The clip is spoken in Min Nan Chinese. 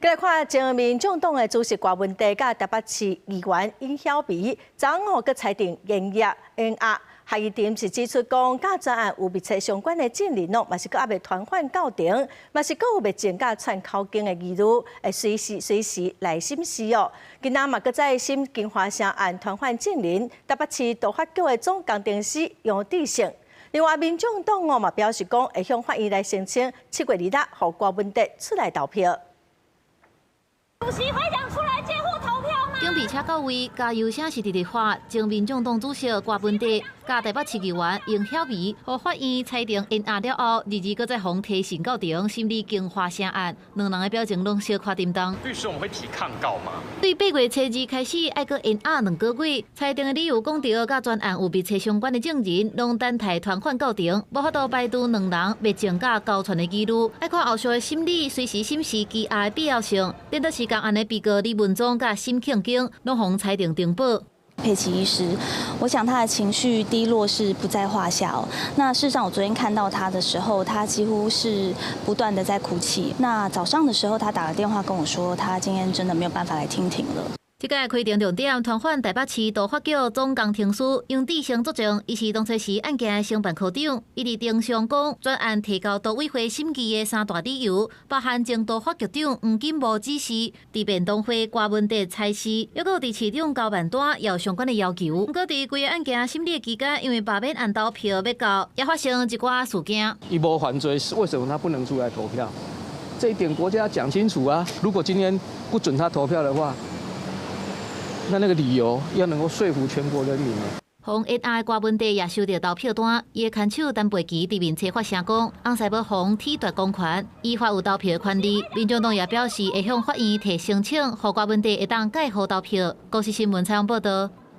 來看前民眾黨的主席柯文哲佮台北市議員尹曉薇，昨昏吼閣裁定延押延押。合議庭是指出講，佮專案有密切相關的證人哦，嘛是閣猶未傳喚到庭，嘛是閣有密證佮串口供的疑慮，會隨時隨時來審視哦。今仔嘛閣再審京華城案傳喚證人，台北市都發局的總工程師楊志勝。另外，民眾黨哦嘛表示講，會向法院來申請7月2日，予柯文哲出來投票。主席會想出來監護投票嗎？警備車到位，加油聲是直直喊。前民眾黨主席柯文哲佮台北市議員尹曉薇，予法院裁定延押了後，二二閣再予提訊到庭審理京華城案，兩人的表情攏小可沉重。律師，我們會提抗告嗎？對8月初二開始，愛閣延押2個月。裁定的理由講著，佮專案有密切相關的證人，攏等待傳喚到庭，無法度排除兩人密證佮交傳的疑慮。愛看後續的審理，隨時審視羈押的必要性。顛倒是仝案的被告李文忠佮沈慶京，攏予裁定停保。佩奇醫師，我想他的情緒低落是不在話下哦。那事實上，我昨天看到他的時候，他幾乎是不斷的在哭泣。那早上的時候，他打了電話跟我說，他今天真的沒有辦法來聽庭了。這擺開庭重點傳喚台北市都發局總工程師楊志成作證，伊是當初時案件的承辦科長。伊佇庭上講，專案提交都委會審議的三大理由，包含前都發局長黃金無指示，佇便當會柯文哲差事，抑閣佇市長交辦單有相關的要求。毋過佇規个案件審理的期間，因為罷免案投票欲到，也發生一寡事件。伊無犯罪，為什麼他不能出來投票？這一點國家要講清楚啊！如果今天不准他投票的話，那個理由要能夠說服全國人民。予延押柯文哲也收著投票單，伊的牽手陳佩琪佇面冊發聲講，翁婿無予褫奪公權，依法有投票的權利。民眾黨也表示會向法院提申請，予柯文哲會當蓋戶投票。公視新聞採訪報導。